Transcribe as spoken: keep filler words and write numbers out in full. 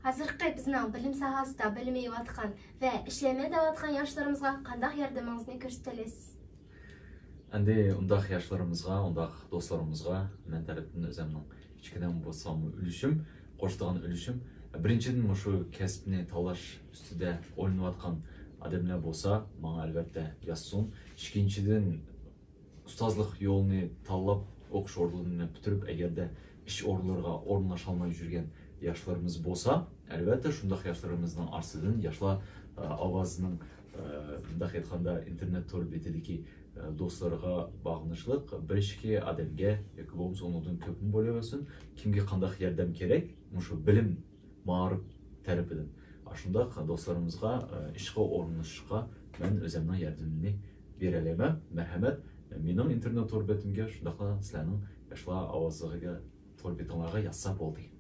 ھازىرقى بىزنىڭ بىلىم ساھەسىدە بىلىم ئېلىۋاتقان ۋە ئىشلەيمەن دەۋاتقان ياشلىرىمىزغا قانداق ياردىمىڭىزنى كۆرسىتەلەيسىز؟ ئەمدى ئۇنداق ياشلىرىمىزغا، ئۇنداق دوستلىرىمىزغا مەن تەرەپتىن ئۆزۈمنىڭ كىچىككىنە بولسىمۇ ئۈلۈشۈم، قوشىدىغان ئۈلۈشۈم، بىرىنچىدىن، مۇشۇ كەسىپنى تاللاش ئۈستىدە ئويلىنىۋاتقان ئادەملەر بولسا، ماڭا ئەلۋەتتە يازسۇن. ئىككىنچىدىن، ئۇستازلىق يولىنى تاللاپ، ئوقۇش ئورنىنى پۈتتۈرۈپ، ئەگەردە ئىش ئورۇنلىرىغا ئورۇنلاشالماي يۈرگەن ياشلىرىمىز بولسا، ئەلۋەتتە شۇنداق ياشلىرىمىزنىڭ ئارىسىدىن ياشلار ئاۋازىنىڭ، مۇنداق ئېيتقاندا، ئىنتېرنېت تور بېتىدىكى دوستلىرىغا باغلىنىشلىق بىر ئىككى ئادەمگە ياكى بولمىسا ئۇنىڭدىن كۆپمۇ بولۇۋەرسۇن، كىمگە قانداق ياردەم كېرەك، مۇشۇ بىلىم، مائارىپ تەرىپىدىن ئاشۇنداق دوستلىرىمىزغا ئىشقا ئورۇنلىشىشقا مەن ئۆزۈمنىڭ ياردىمىمنى بېرەلەيمەن. مەرھەمەت، مېنىڭ ئىنتېرنېت تور بېتىمگە، شۇنداقلا سىلەرنىڭ ياشلار ئاۋازىغا تور بېتىڭلارغا يازسا بولدى.